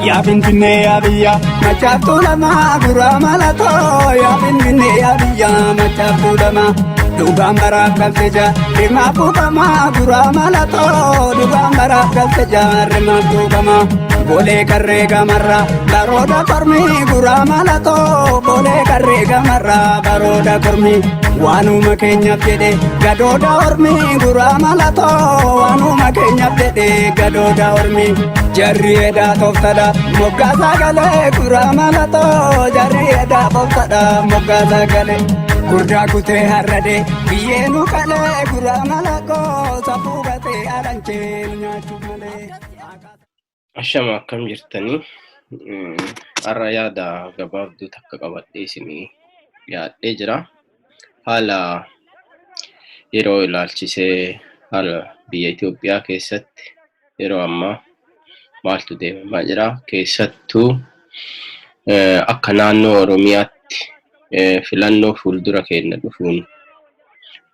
Yaa Finfinnee yaa biyya machaaftuu lamaa guraa malatoo yaa Finfinnee yaa biyya machaaftuu lamaa dhugaan baraaf galteja rimaaf buufamaa guraa malatoo dhugaan baraaf galteja rimaaf buufamaa boolee karree gamarraa barooda kormii guraa malatoo boolee karree gamarraa barooda kormii waanuma keenyaaf jedhe gadooda ormii guraa malatoo waanuma keenyaaf jedhe gadooda ormii. Jarri edaa tooftadha moggaa sagalee guraa malatoo jarri edaa tooftadha moggaa sagalee gurdaa kutee harradee biyyee nu kalee guraa malakoo safuu gatee alanchee nu nyaachuu malee. Ashama akkam jirtanii? Har'a yaada gabaabduu takka qabadhee isinii dhiyaadhee jira. Haala yeroo ilaalchisee haala biyya Itoophiyaa keessatti yeroo ammaa maaltu deemamaa jira? Keessattuu akka naannoo Oromiyaatti filannoo fuuldura keenya dhufuun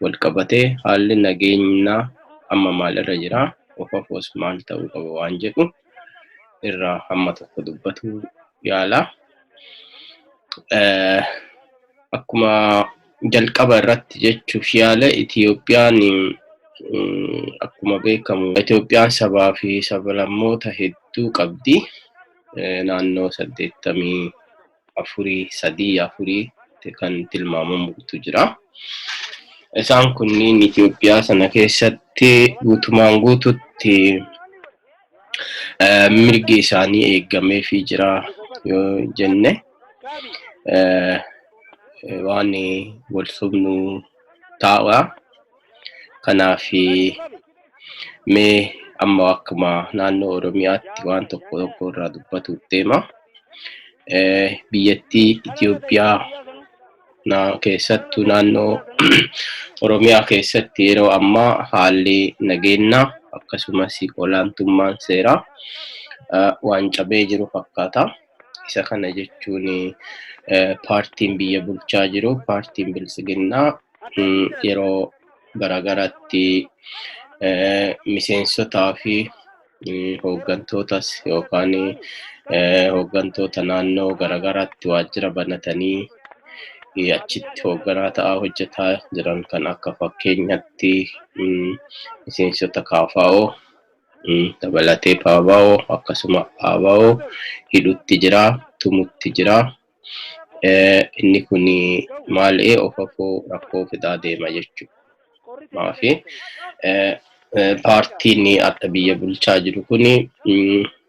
wal qabatee haalli nageenyaa amma maalirra jira? Of afoos maal ta'uu qaba waan jedhu irraa hamma tokko dubbatuu yaala. Akkuma jalqaba irratti jechuuf yaale Itiyoophiyaan akkuma beekamu Itiyoophiyaan sabaa fi sablammoota hedduu qabdi. Naannoo 84 3 afurii kan tilmaamamutu jira. Isaan kunniin Itiyoophiyaa sana keessatti guutumaan guututti mirgi isaanii eeggameefii jira yoo jenne waan wal sobnu ta'a. Kanaaf mee amma akkuma naannoo Oromiyaatti waan tokko tokko irraa dubbatuuf deema. Biyyattii Itoophiyaa keessattuu naannoo Oromiyaa keessatti yeroo ammaa haalli nageenyaa akkasumas olaantummaan seeraa waan cabee jiru fakkaata. Isa kana jechuun paartiin biyya bulchaa jiru paartiin Biltsiginnaa yeroo garaagaraatti miseensotaa fi hooggantootas yookaan hooggantoota naannoo garaagaraatti waajjira banatanii achitti hoogganaa ta'aa hojjetaa jiran kan akka fakkeenyatti miseensota KFO dabalatee PABO akkasuma ABO hidhutti jira, tumutti jira. Inni kun maal of afoo rakkoo fidaa deema jechuudha. Maafi paartiin adda biyya bulchaa jiru kun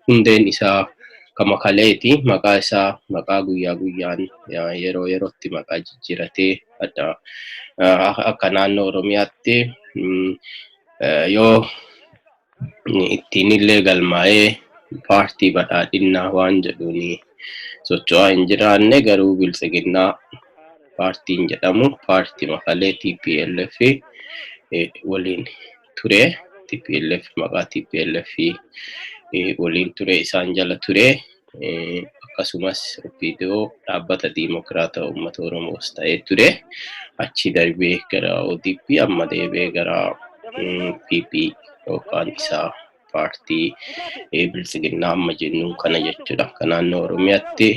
hundeen isaa kama kaleeti. Maqaa isaa maqaa guyyaa guyyaan yeroo yerootti maqaa jijjiiratee adda akka naannoo Oromiyaatti yoo ittiin illee galmaa'ee paartii badhaadhinnaa waan jedhuun socho'aa hin jiraanne garuu biltsiginnaa paartiin jedhamu paartii makalee TPLF waliin ture. TPLF maqaa TPLF waliin ture isaan jala ture. Akkasumas OPDO dhaabbata Diimokiraata Uummata Oromoos ta'ee ture. Achi darbee gara ODP amma deebi'ee gara PP yookaan isaa paartii biltsiginnaa amma jennuun kana jechuudha. Akka naannoo Oromiyaatti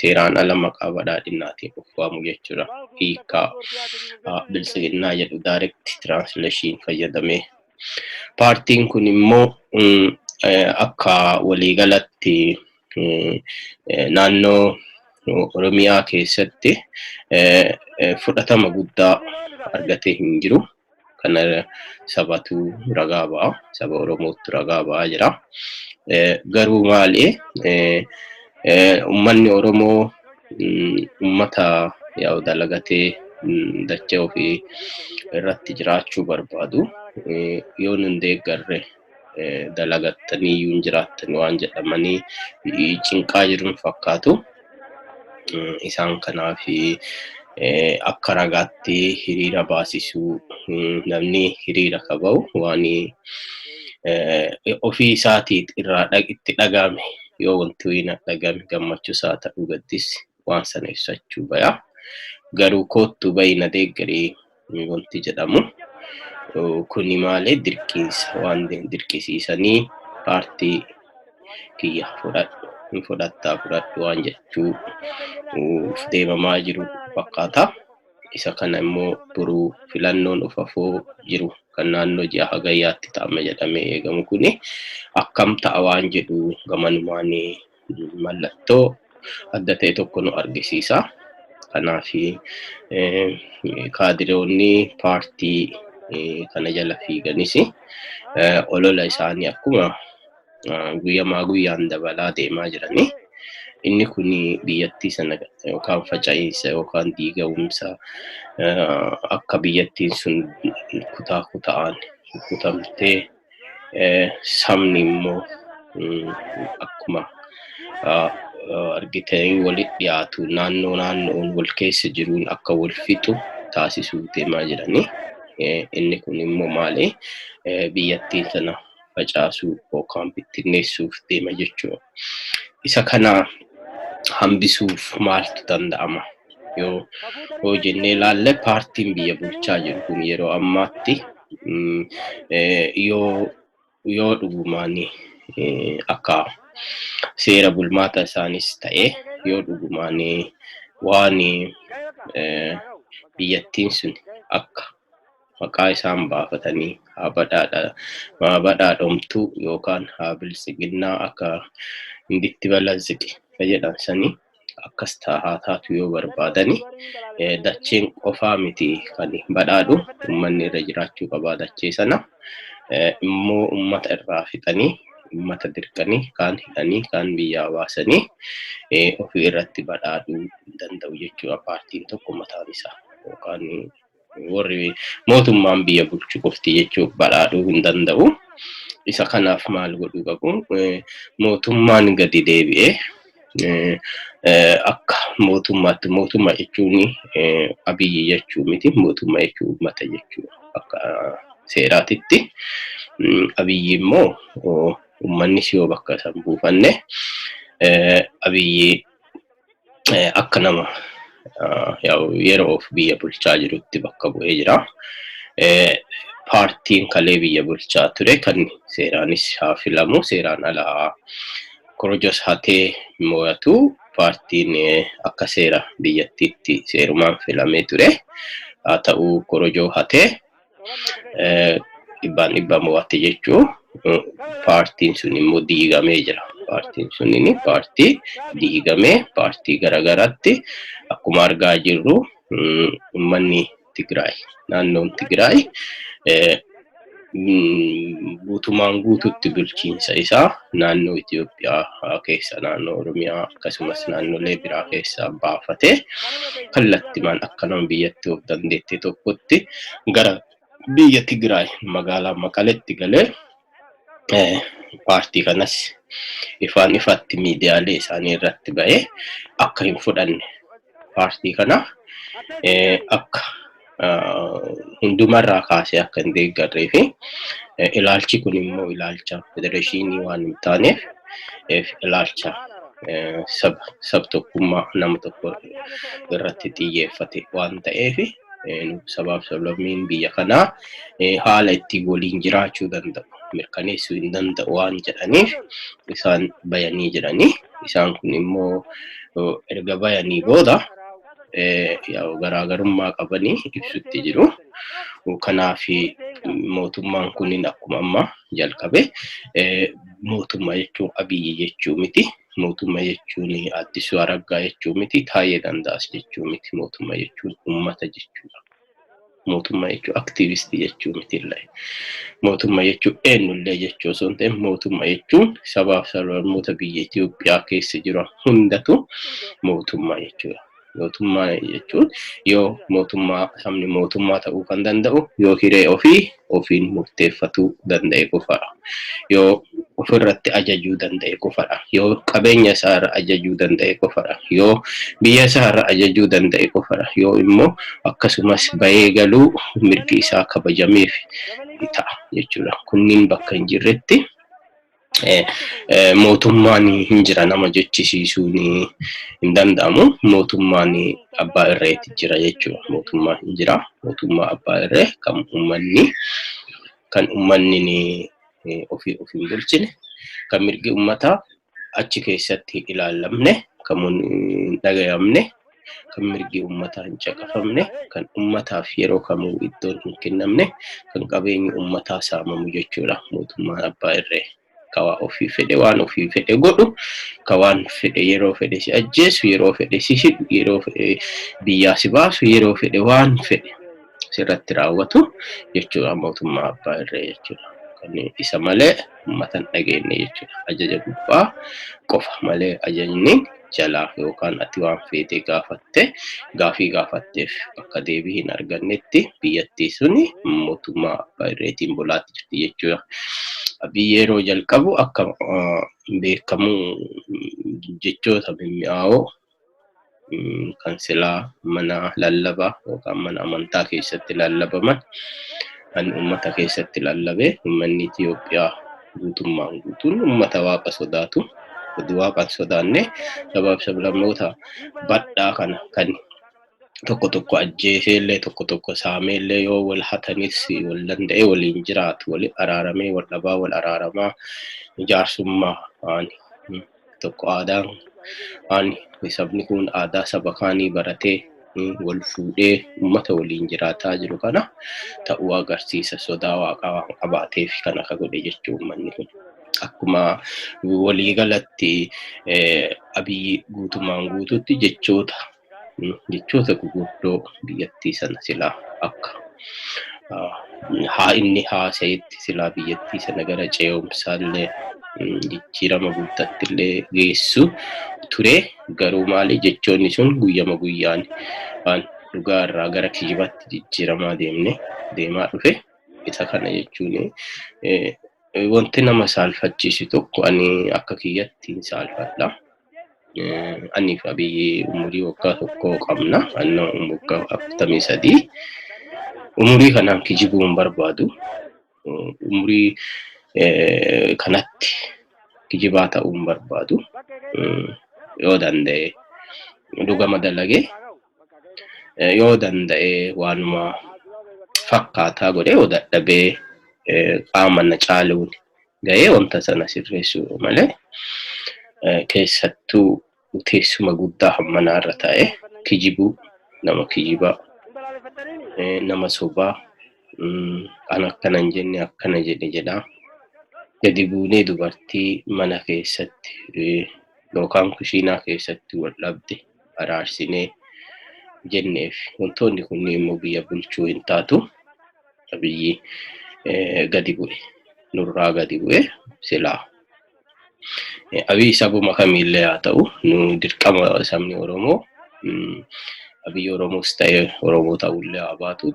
seeraan ala maqaa badhaadhinnaatiin of waamu jechuudha. Hiikkaa biltsiginnaa jedhu direct translation fayyadamee. Paartiin kun immoo akka waliigalatti naannoo Oromiyaa keessatti fudhatama guddaa argatee hin jiru. Kana sabatu ragaa ba'a. Saba Oromootu ragaa ba'aa jira. Garuu maali uummanni Oromoo uummata yaa'u dalagatee dachee ofii irratti jiraachuu barbaadu. Yoo nun deeggarre dalagattanii iyyuu hin jiraattan waan jedhamanii cinqaa jiruun fakkaatu. Isaan kanaaf akka ragaatti hiriira baasisuu namni hiriira ka ba'u waan ofii isaatii irraa itti dhaga'ame yoo wanti wayii na dhaga'ame gammachuu isaa ta'uu gaddis waan sana ibsachuu baya. Garuu koottu bayi na deeggarii wanti jedhamu kuni maali dirqiinsa waan dirqisiisanii paartii kiyya fudhadhu hin fudhattaa fudhadhu waan jechuu deemamaa jiru fakkaata. Isa kana immoo boruu filannoon of afoo jiru kan naannoo ji'a Hagayyaatti ta'ama jedhamee eegamu kuni akkam ta'a waan jedhu gamanumaan mallattoo adda ta'e tokko nu argisiisa. Kanaaf kaadiroonni paartii kana jala fiiganis olola isaanii akkuma guyyamaa guyyaan dabalaa deemaa jiranii. Inni kun biyyattii sana yookaan faca'iinsa yookaan diigamumsa akka biyyattiin sun kutaa kutaan kutamtee sabni immoo akkuma argitanii walitti dhiyaatu naannoo naannoon wal keessa jiruun akka wal fixu taasisuu deemaa jiranii. Inni kun immoo maali? Biyyattiin sana facaasuu yookaan bittinneessuuf deema jechuudha. Isa kana hambisuuf maaltu danda'ama? Yoo jennee ilaalle, paartiin biyya bulchaa jiru kun yeroo ammaatti yoo dhugumaan akka seera bulmaata isaanis ta'e, yoo dhugumaan waan biyyattiin sun akka maqaa isaan baafatanii haa badhaadhomtuu yookaan haa biltsiginnaa akka hinditti balazzigi jedhan sanii akkas haa taatu yoo barbaadani, dacheen qofaa miti kan badhaadhu, uummanni irra jiraachuu qabaa. Dachee sana immoo uummata irraa fixanii, uummata dirqanii, kaan hidhanii, kaan biyyaa baasanii ofii irratti badhaadhuu hin danda'u jechuudha paartiin tokko mataan isaa yookaan warri mootummaan biyya bulchu qofti jechuuf badhaadhuu hin danda'u. Isa kanaaf maal godhuu qabu? Mootummaan gadi deebi'ee akka mootummaatti, mootummaa jechuun Abiyyi jechuu miti, mootummaa jechuun uummata jechuudha akka seeraatitti. Abiyyi immoo uummannis yoo bakka san buufanne, Abiyyi akka nama yeroof biyya bulchaa jirutti bakka bu'ee jira. Paartiin kalee biyya bulchaa ture kan seeraanis haa filamu, seeraan alaa korojos hatee mo'atu, paartiin akka seera biyyattiitti seerumaan filamee ture. Haa ta'u, korojoo hatee dhibbaan dhibba mo'ate jechuu, paartiin sun immoo diigamee jira. Paartiin sun paartii diigamee paartii garaagaraatti akkuma argaa jirru uummanni Tigraay, naannoon Tigraay guutumaan guututti bulchiinsa isaa naannoo Itoophiyaa keessa, naannoo Oromiyaa akkasumas naannolee biraa keessaa baafatee kallattimaan akka nama biyyatti of dandeette tokkotti gara biyya Tigraay magaalaa Maqaletti galee, paartii kanas ifaan ifatti miidiyaalee isaanii irratti ba'ee akka hin fudhanne, paartii kana akka hundumarraa kaasee akka hin deeggarree fi ilaalchi kun immoo ilaalcha federeeshinii waan hin taaneef, ilaalcha sab tokkummaa nama tokko irratti xiyyeeffate waan ta'eef, sabaaf sablammiin biyya kanaa haala ittiin waliin jiraachuu danda'u mirkaneessuu hin danda'u waan jedhaniif isaan bayanii jiranii. Isaan kun immoo erga bayanii booda garaagarummaa qabanii ibsutti jiru. Kanaaf mootummaan kunin akkuma amma jalqabe, mootummaa jechuun Abiyyi jechuu miti. Mootummaa jechuun Addisuu Araggaa jechuu miti. Taayyee Danda'as jechuu miti. Mootummaa jechuun uummata jechuudha. Mootummaa jechuun aktiivistii jechuu miti illee. Mootummaa jechuun eenyullee jechuu osoo hin ta'in, mootummaa jechuun sabaaf sablammoota biyya Itoophiyaa keessa jiran hundatu mootummaa jechuudha. Mootummaa jechuun yoo mootummaa, sabni mootummaa ta'uu kan danda'u yoo hiree ofii ofiin murteeffatuu danda'e qofadha. Yoo ofirratti ajajuu danda'e qofadha. Yoo qabeenya isaa irra ajajuu danda'e qofadha. Yoo biyya isaa irra ajajuu danda'e qofadha. Yoo immoo akkasumas bahee galuu mirgi isaa kabajameef ta'a jechuudha. Kunniin bakka hin jirretti mootummaan hin jira nama jechisiisuun hin danda'amu. Mootummaan abbaa irreeti jira jechuudha. Mootummaan hin jira. Mootummaa abbaa irree kan uummanni ofii ofiin bulchine. Kan mirgi uummataa achi keessatti hin ilaallamne, kan hin dhagayamne, kan mirgi uummataa hin caqafamne, kan uummataaf yeroo kamuu iddoon hin kennamne, kan qabeenyi uummataa saamamu jechuudha mootummaan abbaa irree. Ka waa ofii fedhe waan ofii fedhe godhu, ka waan fedhe yeroo fedhe si ajjeesu, yeroo fedhe si hidhu, yeroo fedhe biyyaa si baasu, yeroo fedhe waan fedhe sirratti raawwatu jechuudha mootummaa abbaa irree jechuudha. Kan isa malee uummata hin dhageenye jechuudha. Ajaja gubbaa qofa malee ajajni jalaa yookaan ati waan feete gaafatte gaafii gaafatteef bakka deebii hin argannetti biyyattii suni mootummaa abbaa irreetiin bulaatti jirti jechuudha. Abiy yeroo jalqabu akka beekamu jechoota mimmi'aawoo kan silaa mana lallabaa yookaan mana amantaa keessatti lallabaman kan uummata keessatti lallabe. Uummanni Itoophiyaa guutummaan guutuun uummata waaqa sodaatu, gadi waaqa hin sodaanne, sabaaf sablammoota badhaa kana kan tokko tokko ajjeeseellee tokko tokko saameellee yoo wal hatanis wal danda'ee waliin jiraatu, wali araaramee wal dhabaa wal araaramaa jaarsummaa tokko aadaan ani sabni kun aadaa saba kaanii baratee wal fuudhee uummata waliin jiraataa jiru kana ta'uu agarsiisa. Sodaa waaqaa waan qabaateef kan akka godhe jechuu uummanni kun. Akkuma waliigalatti Abiyyi guutumaan guututti jechoota gurguddoo biyyattii sana silaa akka haa inni haasa'etti silaa biyyattii sana gara ce'umsaallee jijjiirama guuttatti illee geessu ture. Garuu maali, jechoonni sun guyyama guyyaan waan dhugaa irraa gara kijibaatti jijjiiramaa deemne deemaa dhufe. Isa kana jechuun wanti nama saalfachiisu tokko ani akka kiyyatti hin saalfadha. Ani fi Abiyyi umurii waggaa tokko qabna. Ani waggaa 43. Umurii kanaan kijibuu hin barbaadu. Umurii kanatti kijibaa ta'uu hin barbaadu. Yoo danda'e dhugama dalagee, yoo danda'e waanuma fakkaataa godhee, yoo dadhabee qaama na caaluun ga'ee wanta sana sirreessuu malee, keessattuu teessuma guddaa hammanaa irra taa'ee kijibuu, nama kijibaa, nama sobaa, an akkana hin jenne akkana jedhe jedhaa, gadi buunee dubartii mana keessatti yookaan kushiinaa keessatti wal dhabde araarsinee jenneef, wantoonni kunniin immoo biyya bulchuu hin taatu. Abiyyi gadi bu'e, nurraa gadi bu'e silaa. Abiy sabuma kamiillee haa ta'u, nu dirqama sabni Oromoo, Abiy Oromoos ta'e Oromoo ta'ullee haa baatu,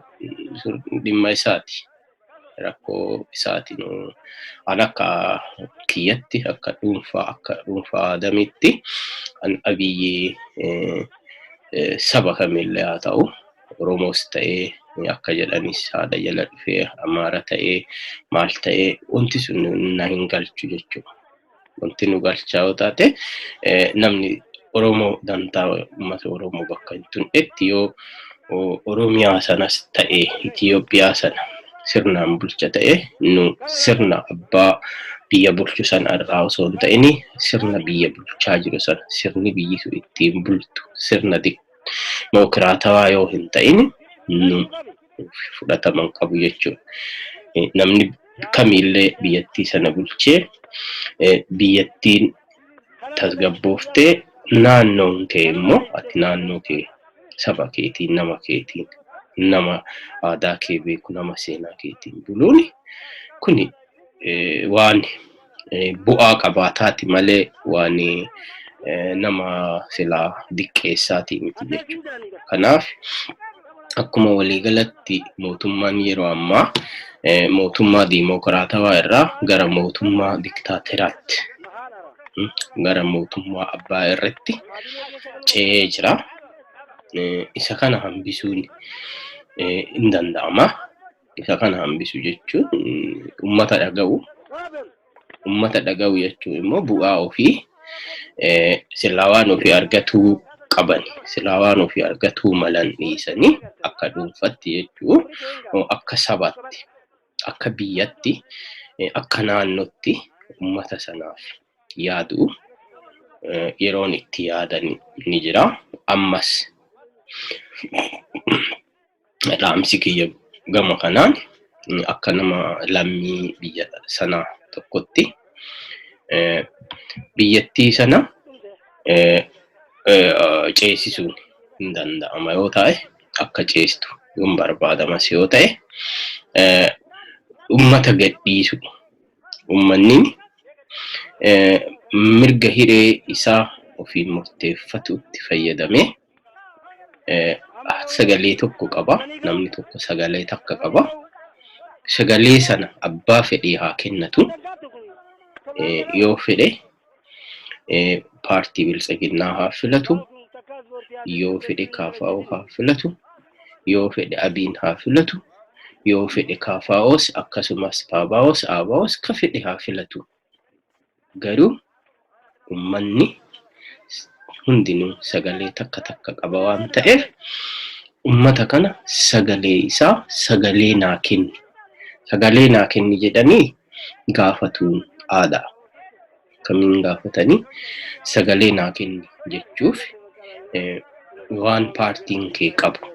dhimma isaati. Rakkoo isaati. Nu an akka kiyyatti, akka dhuunfaa Adamitti, an Abiyyi saba kamiillee haa ta'u, Oromoos ta'ee, akka jedhanis haadha jala dhufee Amaara ta'ee maal ta'ee, wanti sun na hin galchu jechuudha. Wanti nu galchaa yoo taate, namni Oromoo dantaa uummata Oromoo bakka hin tunnetti, yoo Oromiyaa sanas ta'e Itoophiyaa sana sirnaan bulcha ta'e, nu sirna abbaa biyya bulchu sana irraa osoo hin ta'in, sirna biyya bulchaa jiru sana, sirni biyyi sun ittiin bultu sirna dimookiraatawaa yoo hin ta'in, nu fudhatama hin qabu jechuudha. Namni kamiillee biyyattii sana bulchee biyyattiin tasgabbooftee, naannoon kee immoo ati naannoo kee saba keetiin, nama keetiin, nama aadaa kee beeku, nama seenaa keetiin buluun kuni waan bu'aa qabaataati malee waan nama silaa diqqeessaatii miti jechuudha. Kanaaf akkuma waliigalatti mootummaan yeroo ammaa mootummaa diimokiraatawaa irraa gara mootummaa diktaateraatti, gara mootummaa abbaa irratti ce'ee jira. Isa kana hambisuun hin danda'ama. Isa kana hambisu jechuun uummata dhaga'u. Uummata dhaga'u jechuun immoo bu'aa ofii silaa waan ofii argatuu qaban, silaa waan ofii argatuu malan dhiisanii, akka dhuunfatti jechuu, akka sabaatti, akka biyyatti, akka naannootti uummata sanaaf yaadu yeroon itti yaadan ni jira. Ammas dhaamsi kiyya gama kanaan akka nama lammii biyya sanaa tokkotti biyyattii sana ceesisuun hin danda'ama yoo ta'e, akka ceestu yoon barbaadamas yoo ta'e, ummata gadhiisu, ummanni mirga hiree isaa ofiin murteeffatutti fayyadamee sagalee tokko qaba. Namni tokko sagalee takka qaba. Sagalee sana abbaa fedhii haa kennatu. Yoo fedhe paartii Biltsiginnaa haa filatu. Yoo fedhe KFO haa filatu. Yoo fedhe Abiin haa filatu. Yoo fedhe KFOs akkasumas PABOs ABOs ka fedhe haa filatu. Garuu ummanni hundinuu sagalee takka takka qaba waan ta'eef, ummata kana sagalee isaa sagalee naa kenni, sagalee naa kenni jedhanii gaafatuun aadaa. Kamiin gaafatanii sagalee naa kenni jechuuf, waan paartiin kee qabu,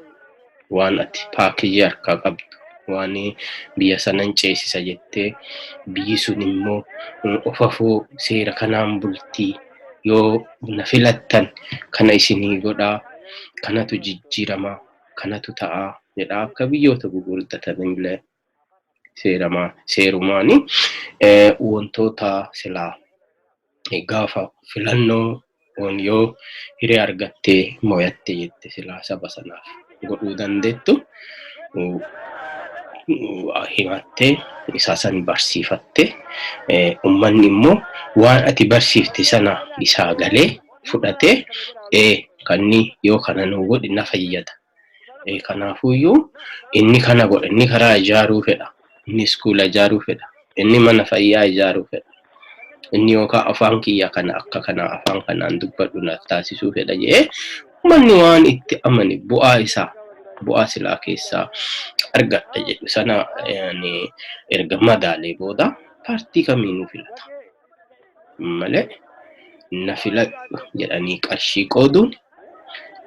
waan ati package harkaa qabdu, waan biyya sanan ceesisa jettee, biyyi sun immoo ofafoo seera kanaan bultii, yoo na filattan kana isinii godhaa, kanatu jijjiiramaa, kanatu ta'aa jedhaa, akka biyyoota gurguddatanillee seeramaa seerumaani wantoota silaa gaafa filannoo yoo hiree argattee mo'atte jette silaa saba sanaaf godhuu dandeettu himattee, isaa san barsiifattee, ummanni immoo waan ati barsiifte sana isaa galee fudhatee, ee, kanni yoo kana nuu godhe na fayyada. Kanaafuyyuu inni kana godha, inni karaa ijaaruu fedha, inni iskuula ijaaruu fedha, inni mana fayyaa ijaaruu fedha. Inni yookaan afaan kiyya kana akka kana afaan kanaan dubbadhu naaf taasisuu fedha jedhee, uummanni waan itti amane, bu'aa isaa, bu'aa silaa keessaa argadha jedhu sana erga madaalee booda paartii kamiinuu filata. Malee na filadhu jedhanii qarshii qooduun,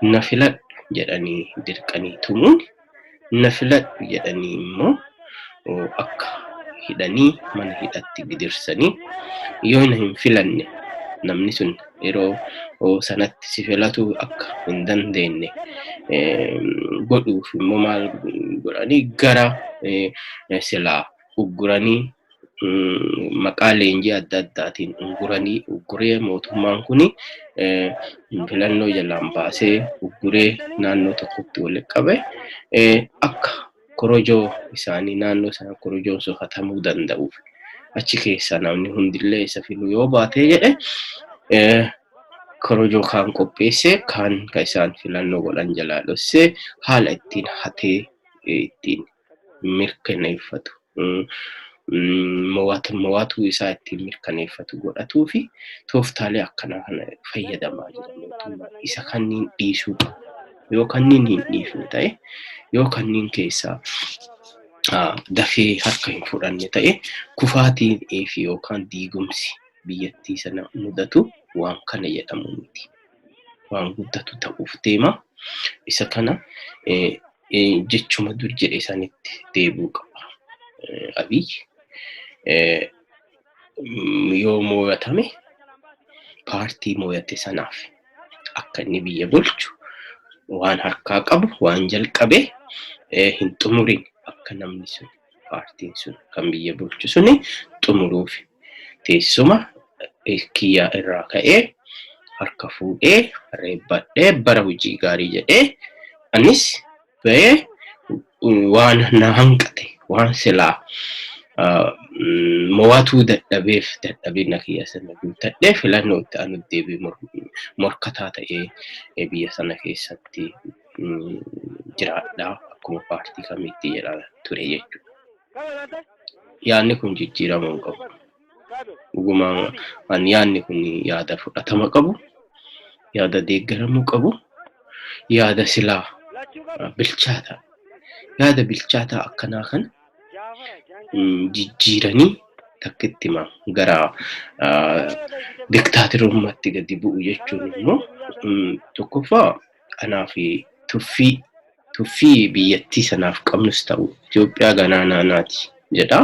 na filadhu jedhanii dirqanii tumuun, na filadhu jedhanii immoo akka hidhanii mana hidhatti gidirsanii, yoo na hin filanne namni sun yeroo sanatti si filatuu akka hin dandeenye godhuuf immoo maal godhanii gara silaa ugguranii, maqaa leenjii adda addaatiin ugguranii, ugguree mootummaan kun filannoo jalaan baasee ugguree naannoo tokkotti walitti qabe, akka korojoo isaanii naannoo sana korojoon sun hatamuu danda'uuf, achi keessaa namni hundillee isa filu yoo baatee jedhe, korojoo kaan qopheessee, kaan ka isaan filannoo godhan jalaa dhossee, haala ittiin hatee ittiin mirkaneeffatu, mo'atuu isaa ittiin mirkaneeffatu godhatuu fi tooftaalee akkanaa kana fayyadamaa jira mootummaan. Isa kanneen dhiisuu qaba. Yoo kanneen hin dhiifne ta'e, yoo kanneen keessaa dafee harka hin fudhanne ta'e, kufaatiin fi yookaan diigumsi biyyattii sana mudatu waan kana jedhamu miti. Waan guddatu ta'uuf deema. Isa kana jechuma dur jedhe sanitti deebi'uu qaba. Abiy yoo mo'atame paartii mo'ate sanaaf akka inni biyya bulchu, waan harkaa qabu, waan jalqabe hin xumurin, akka namni sun, paartiin sun kan biyya bulchu suni xumuruuf, teessuma kiyyaa irraa ka'ee harka fuudhee reebbadhee, bara hojii gaarii jedhee, anis ba'ee waan na hanqate, waan silaa mo'atuu dadhabeef dadhabina kiyya sana guuttadhee, filannoo itti aanu deebi'ee morkataa ta'ee biyya sana keessatti jiraadhaa akkuma paartii kamiitti jedhaa ture jechuudha. Yaadni kun jijjiiramuu hin qabu. Dhugumaan yaadni kun yaada fudhatama qabu, yaada deeggaramuu qabu, yaada silaa bilchaataa, yaada bilchaataa akkanaa kana jijjiiranii Takkittima gara diktaatirummaatti gadi bu'u jechuun immoo, tokkoffaa anaa fi tuffii biyyattii sanaaf qabnus ta'u, Itoophiyaa ganaanaanaati jedha.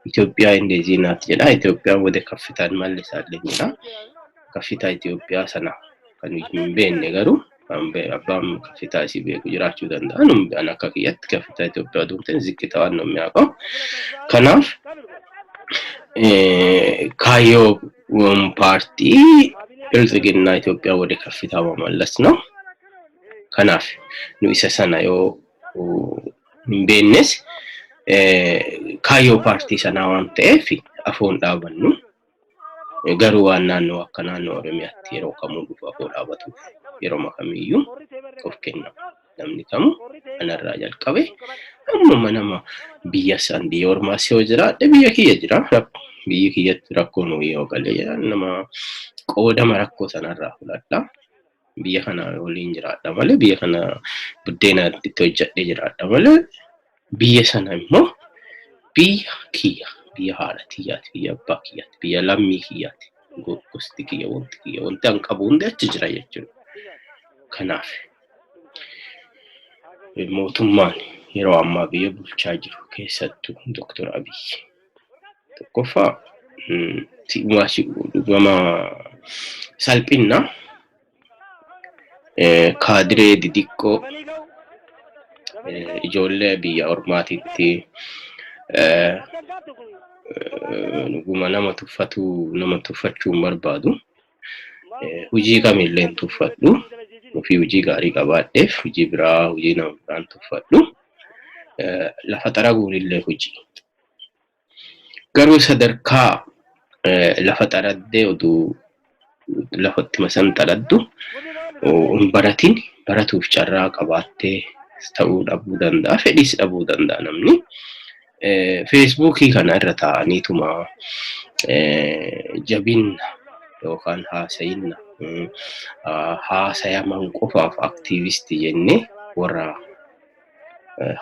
Itoophiyaa እንደዚህ ናት jedha. Itoophiyaan ወደ ከፍታ እንመልሳለን jedha. ከፍታ Itoophiyaa sana kan hin beekne, garuu abbaan ከፍታ isii beeku jiraachuu danda'a. An akka kiyyatti ከፍታ Itoophiyaa duumteen ዝቅታ waan ነው የሚያውቀው. Kanaaf kaayyoo paartii Bilxiginnaa Itoophiyaa ወደ ከፍታ መመለስ ነው. Kanaaf nu isa sana yoo hin beeknes, kaayyoo paartii sanaa waan ta'eef afoon dhaabannu. Garuu waan naannoo akka naannoo Oromiyaatti yeroo kamuu dhufu afoo dhaabatuuf yeroo kamiyyuu of kenna. Namni kamuu anarraa jalqabe ammuma nama biyya san biyya ormaas yoo jiraadhe, biyya kiyya jira. Biyyi kiyyatti rakkoon yoo galee nama qoodama rakkoo sanarraa fudhadha. Biyya kana waliin jiraadha malee, biyya kana buddeena itti hojjedhee jiraadha malee, biyya sana immoo biyya kiyya, biyya haadha kiyyaati, biyya abbaa kiyyaati, biyya lammii kiyyaati. Gosti kiyya, wanti kiyya, wanti an qabu hundi achi jira jechuudha. Kanaaf mootummaan yeroo ammaa biyya bulchaa jiru, keessattuu Dr. Abiyyi, tokkoffaa dhugama salphinna kaadiree didiqqoo ijoollee biyya ormaatitti dhuguma nama tuffatu, nama tuffachuu hin barbaadu. Hojii kamillee hin tuffadhu. Ofii hojii gaarii qabaadheef hojii biraa, hojii nama biraan tuffadhu. Lafa xaraguun illee hojii. Garuu sadarkaa lafa xaraddee oduu lafatti masan xaraddu hin baratin, baratuuf carraa qabaattee ta'uu dhabuu danda'a, fedhiis dhabuu danda'a namni. Feesbuukii kana irra taa'aniituma jabinna yookaan haasayinna haasayaman qofaaf aktiivistii jennee warra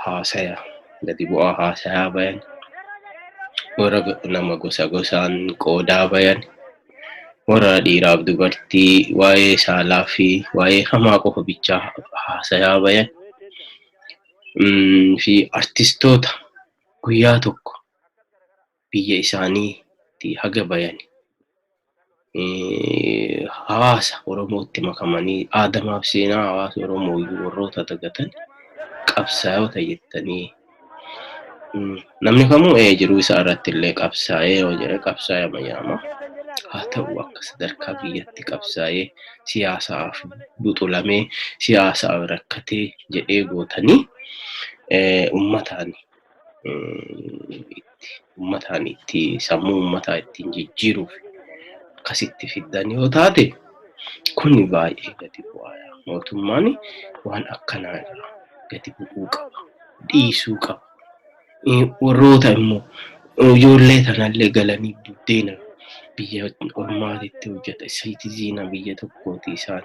haasaya gadi bu'aa haasayaa bayan, warra nama gosa gosaan qoodaa bayan, warra dhiiraaf dubartii waa'ee saalaa fi waa'ee hamaa qofa bichaa haasayaa bayan fi artistoota guyyaa tokko biyya isaaniitti haga bayan, hawaasa Oromootti makamanii aadamaaf seenaa hawaasa Oromoo iyyuu warroota dagatan qabsaa'ota jettanii, namni kamuu jiruu isaa irratti illee qabsaa'ee yoo jedhe qabsaa'ama jedhama. Haa ta'u, akka sadarkaa biyyatti qabsaa'ee siyaasaaf buxulamee siyaasaaf rakkatee jedhee gootanii uummataan itti sammuu uummataa ittiin jijjiiruuf akkasitti fiddan yoo taate, kuni baay'ee gadi bu'aadha. Mootummaan waan akkanaa irraa gadi bu'uu qaba. Dhiisuu qaba. Warroota immoo ijoollee tanallee galanii buddeena biyya ormaatitti hojjeta. Citizen biyya tokkooti isaan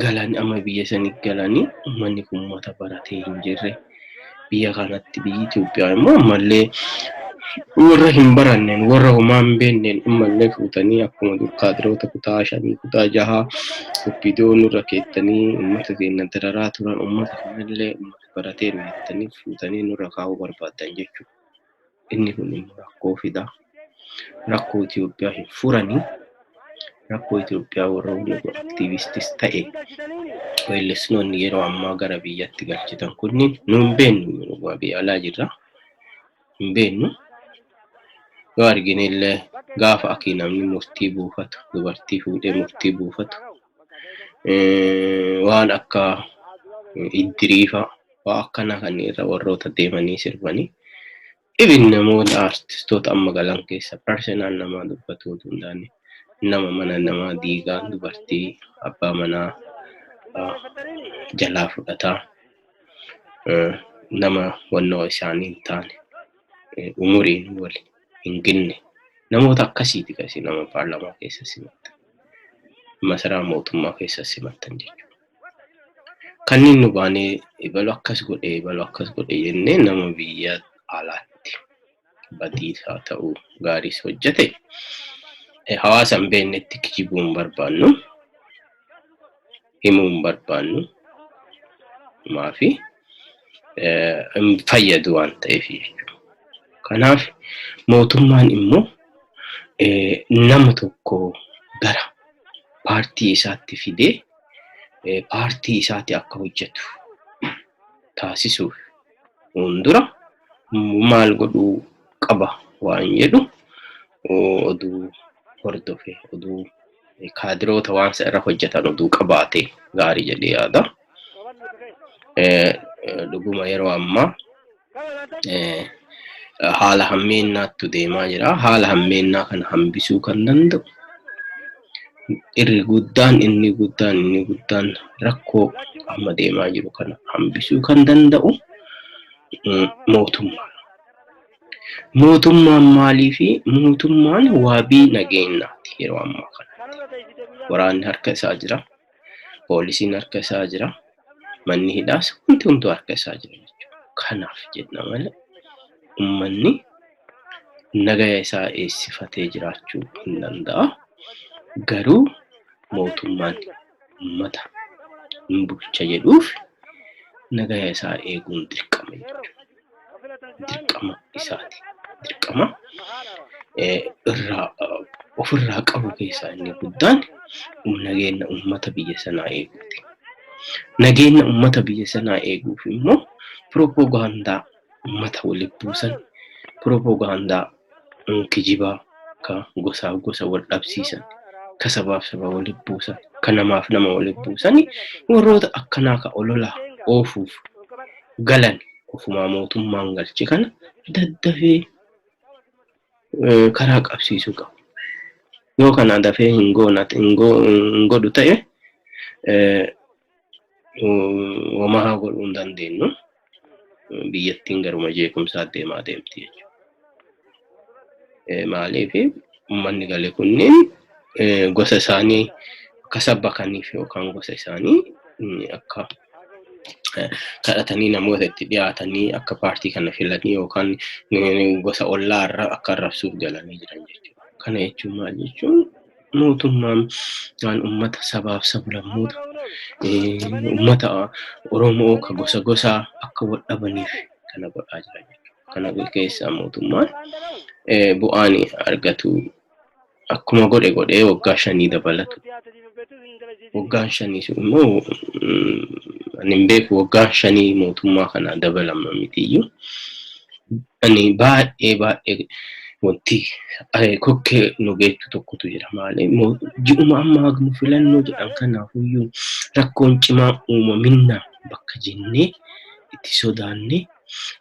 galan, amma biyya sanii galanii uummanni kun uummata baratee hin jirre. Biyya kanatti, biyyi Itoophiyaa immoo ammallee warra hin baranneen, warra homaa hin beekneen ammallee fuutanii akkuma dur kaadiroota kutaa shanii, kutaa jahaa OPDO nurra keettanii uummata keenya dararaa turan, uummata kanallee uummata barateeru jettanii fuutanii nurra kaa'uu barbaaddan jechuudha. Inni kun immoo rakkoo fida. Rakkoo Itoophiyaa hin furanii. Rakkoo Itoophiyaa warroonni aktiivistis ta'e weellisnoonni yeroo ammaa gara biyyatti galchitan kunniin nu hin beeknu, biyya alaa jirra. Hin beeknu. Yoo argine illee gaafa akii namni murtii buufatu, dubartii fuudhee murtii buufatu, waan akka iddiriifa waa akkanaa kan irra warroota deemanii sirbanii, ibin namoota artistoota amma galan keessa personal namaa dubbatu otoo hin taane, nama mana namaa diigaa, dubartii abbaa manaa jalaa fudhataa, nama wannoo isaanii hin taane, umuriin wal hin ginne, namoota akkasiiti kan isin nama paarlaamaa keessa simattan, masaraa mootummaa keessa simattan jechuudha. Kanneen nu baanee ebalu akkas godhe, ebalu akkas godhe jennee nama biyya alaatti badiis haa ta'u, gaariis hojjete hawaasa hin beeknetti kijibuu hin barbaannu, himuu hin barbaannu. Maafi hin fayyadu waan ta'eef jechuudha. Kanaaf mootummaan immoo nama tokko gara paartii isaatti fidee paartii isaatti akka hojjetu taasisuuf fuuldura maal godhuu qaba waan jedhu oduu hordofe, oduu kaadiroota waan isa irra hojjetan oduu qabaate gaarii jedhee yaada. Dhuguma yeroo ammaa haala hammeennaattu deemaa jira. Haala hammeennaa kana hambisuu kan danda'u irri guddaan, inni guddaan, inni guddaan rakkoo amma deemaa jiru kana hambisuu kan danda'u mootummaa. Mootummaan maalii fi mootummaan waabii nageenyaati yeroo ammaa kana. Waraanni harka isaa jira. Poolisiin harka isaa jira. Manni hidhaas wanti hunduu harka isaa jira jechuudha. Kanaaf jenna malee uummanni nagaya isaa eessifatee jiraachuu hin danda'a. Garuu mootummaan uummata hin bulcha jedhuuf nagaya isaa eeguun dirqama jechuudha. Dirqama isaati. Dirqama irraa ofirraa qabu keessaa inni guddaan nageenya uummata biyya sanaa eeguuti. Nageenya uummata biyya sanaa eeguuf immoo piroopoogaandaa uummata walitti buusan, piroopoogaandaa kijibaa ka gosaaf gosa wal dhabsiisan, ka sabaaf saba walitti buusan, ka namaaf nama walitti buusan, warroota akkanaa ka ololaa oofuuf galan ofumaa mootummaan galche kana daddafee karaa qabsiisuu qabu. Yoo kana dafee hin godhu ta'e homaa godhuu hin dandeenyu. Biyyattiin garuma jeequmsaa deemaa deemti jechuudha. Maaliif uummanni gale kunniin gosa isaanii akka sabbakaniif yookaan gosa isaanii akka kadhatanii namoota itti dhiyaatanii akka paartii kana filanii yookaan gosa ollaa irraa akka arrabsuuf galanii jiran jechuudha. Kana jechuun maal jechuun, mootummaan waan uummata sabaaf sablammoota, uummata Oromoo ka gosa gosaa akka wal dhabaniif kana godhaa jira jechuudha. Kana keessaa mootummaan bu'aan argatu akkuma godhe godhee waggaa 5 dabalatu. Waggaan 5 sun immoo ani hin beeku, waggaan 5 mootummaa kana dabalama mitiyyuu. Ani baay'ee baay'ee wanti kokkee nu geettu tokkotu jira. Maali, ji'uma amma hagmu filannoo jedhan kanaafuyyuu rakkoon cimaa uumaminna bakka jennee itti sodaannee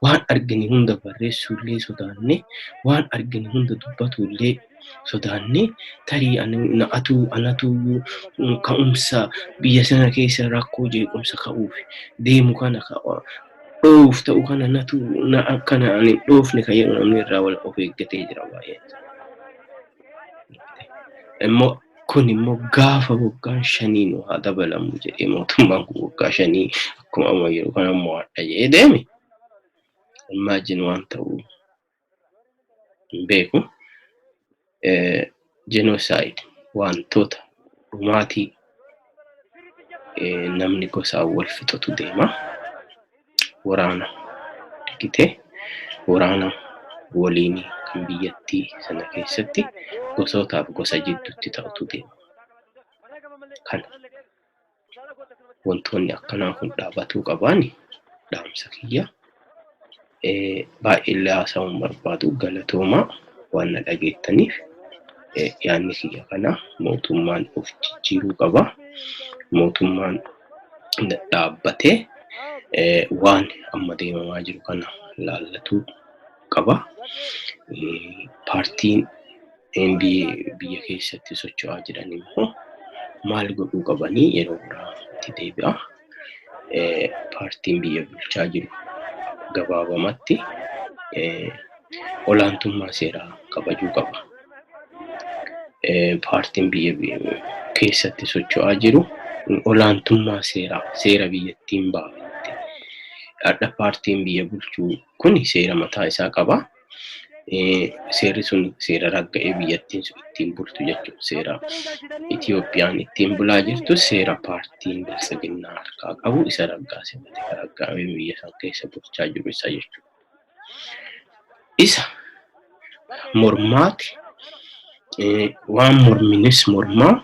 waan argine hunda barreessuullee sodaannee, waan argine hunda dubbatuullee sodaannee, tarii anatu ka'umsa biyya sana keessa rakkoo jeequmsa ka'uuf deemu kana dhoowuuf ta'u kana natu na akkana ani hin dhoofne kan jedhu namni irraa wal of eeggatee jira baay'een. Immoo kun immoo gaafa waggaan 5 nu haa dabalamu jedhee mootummaan kun waggaa 5 akkuma amma jiru kana immoo hadha jedhee deeme. Imagine waan ta'u hin beeku. Genocide, wantoota dhumaatii namni gosaan wal fixatu deema. Waraana argitee, waraana waliin kan biyyattii sana keessatti gosootaaf gosa jidduutti ta'utu deema. Kana wantoonni akkanaa kun dhaabatuu qabaani dhaamsa kiyya. Baay'ee illee haasa'uun barbaadu, galatoomaa waan na dhageettaniif. Yaadni kiyya kana, mootummaan of jijjiiruu qaba. Mootummaan dhaabbatee waan amma deemamaa jiru kana laallatuu qaba. Paartiin biyya keessatti socho'aa jiran immoo maal godhuu qabanii yeroo biraa itti deebi'a. Paartiin biyya bulchaa jiru gabaabamatti olaantummaa seeraa kabajuu qaba. Paartiin biyya keessatti socho'aa jiru olaantummaa seeraa, seera biyyattiin baafte. Hadha paartiin biyya bulchuu kun seera mataa isaa qaba. Seerri sun seera ragga'ee biyyattiin sun ittiin bultu jechuudha. Seera Itiyoophiyaan ittiin bulaa jirtu, seera paartiin Biltsiginnaa harkaa qabu isa raggaasifate, raggaa'ee biyya san keessa bulchaa jiru isa jechuudha. Isa mormaati, waan morminis mormaa,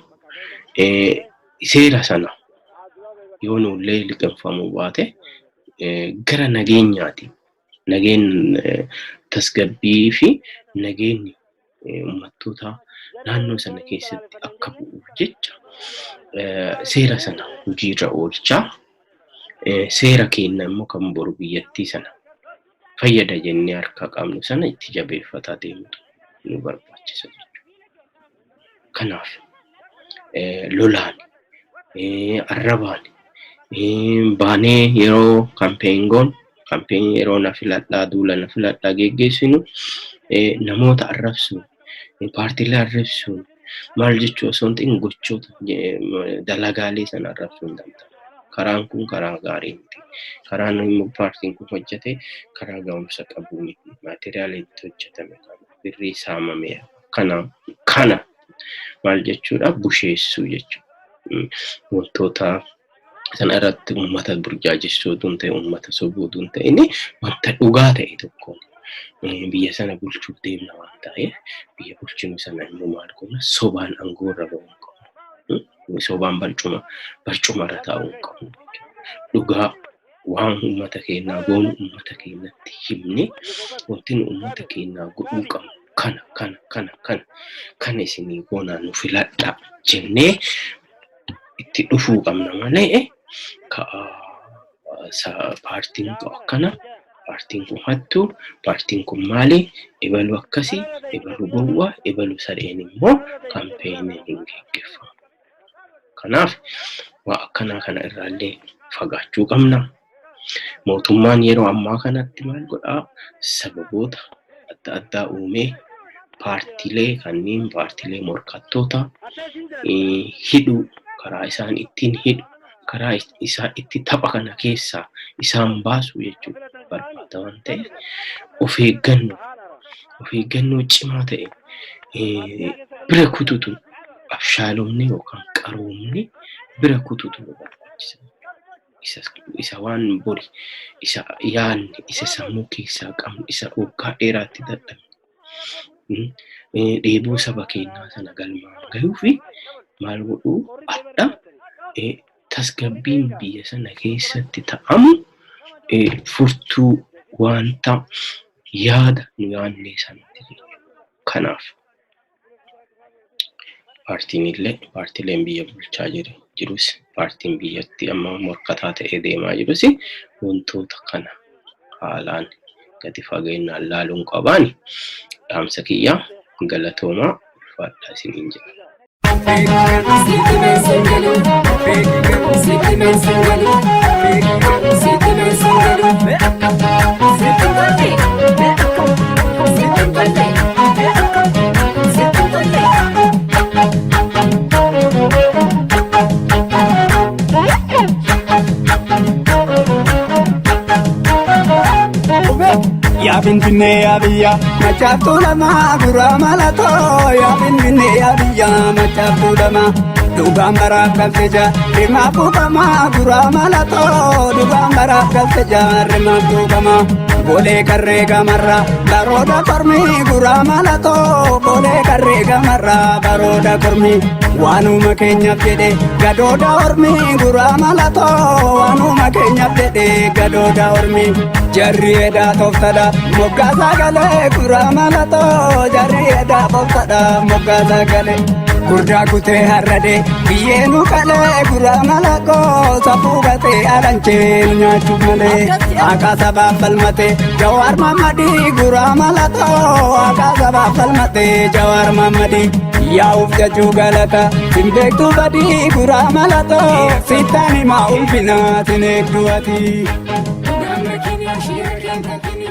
seera sana yoo nullee liqimfamuu baate gara nageenyaati. Nageen tasgabbii fi nageenyi uummattoota naannoo sana keessatti akka bu'uuf jecha seera sana hojiirra oolchaa, seera keenya immoo kan boru biyyattii sana fayyada jennee harkaa qabnu sana itti jabeeffataa deemutu nu barbaachisa jechuudha. Kanaaf lolaan, arrabaan baanee yeroo campaign goonu, campaign yeroo na filadhaa, duula na filadhaa geggeessinu, namoota arrabsuun, paartiilee arrabsuun maal jechuu osoo hin ta'in, gochoota dalagaalee sana arrabsuu hin danda'amu. Karaan kun karaa gaarii miti. Karaan immoo paartiin kun hojjete karaa ga'umsa qabu miti. Maateriyaala itti hojjetame kana birrii saamameera. Kana maal jechuudha, busheessuu jechuudha. Wantoota sana irratti uummata burjaajessuu otoo hin ta'in, uummata sobuu otoo hin ta'in, wanta dhugaa ta'e tokkoon biyya sana bulchuuf deemna waan ta'eef, biyya bulchinu sana immoo maal goona, sobaan aangoo irra ba'uu hin qabnu. Sobaan barcumarra taa'uu hin qabnu. Dhugaa waan uummata keenyaa goonu uummata keenyatti himne, wanti nu uummata keenyaa godhuu qabnu kana, kana, kana, kana, kana isinii goonaa, nu filadhaa jennee itti dhufuu qabna malee, paartiin kun akkana, paartiin kun hattuu, paartiin kun maali, ebalu akkasii, ebalu gowwaa, ebalu sareen immoo campaign hin geggeeffamu. Kanaaf waa akkanaa kana irraallee fagaachuu qabna. Mootummaan yeroo ammaa kanatti maal godhaa? Sababoota adda addaa uumee paartiilee kanneen, paartiilee morkattoota hidhuu, karaa isaan ittiin hidhu, karaa isaa itti tapha kana keessaa isaan baasu jechuudha barbaada waan ta'eef, of eeggannoo cimaa ta'e bira kututu, abshaalomni yookaan qaroomni bira kututu nu barbaachisa. Isa waan bori isa yaadne, isa sammuu keessaa qabnu, isa waggaa dheeraatti dadhabne, dheebuu saba keenyaa sana galmaan gahuu fi maal godhuu, adda tasgabbiin biyya sana keessatti ta'amu furtuu wanta yaada nu yaadne sanatti jechuudha. Kanaaf paartiin illee, paartiileen biyya bulchaa jirus, paartiin biyyatti amma morkataa ta'ee deemaa jirus, wantoota kana haalaan gadi fageenyaan laaluun qabaani. Dhaamsa kiyyaa, galatoomaa, ulfaadhaa isiniin jedha. Sitti meessingalu, sitti meessingalu, sitti meessingalu, sitti tolle, sitti tolle, sitti tolle. Yaa Finfinnee, yaa biyya machaaftuu lamaa guraa malatoo, yaa Finfinnee, yaa biyya machaaftuu lamaa, dhugaan baraaf galte rimaaf buufamaa guraa malatoo, dhugaan baraaf galte rimaaf buufamaa. Bolee karree gamarraa barooda kormii guraa malatoo, bolee karree gamarraa barooda kormii, waanuma keenyaaf jedhe gadooda ormii guraa malatoo, waanuma keenyaaf jedhe gadooda ormii. Jarri edaa tooftadha moggaasaa galee guraa malatoo, jarri edaa tooftadha moggaasaa galee. Gurdaa kutee harradee biyyee nu qalee guraa malakoo, safuu gatee alanchee nu nyaachuuf malee. Akka sabaaf falmatee Jawaar Mahammadii guraa malatoo, akka sabaaf falmatee Jawaar Mahammadii. Yaa'uuf jechuu galata sin beektu badii guraa malatoo, sittaan himaa ulfinaa sin eegdu ati. Gamna kini, shira kenta kini.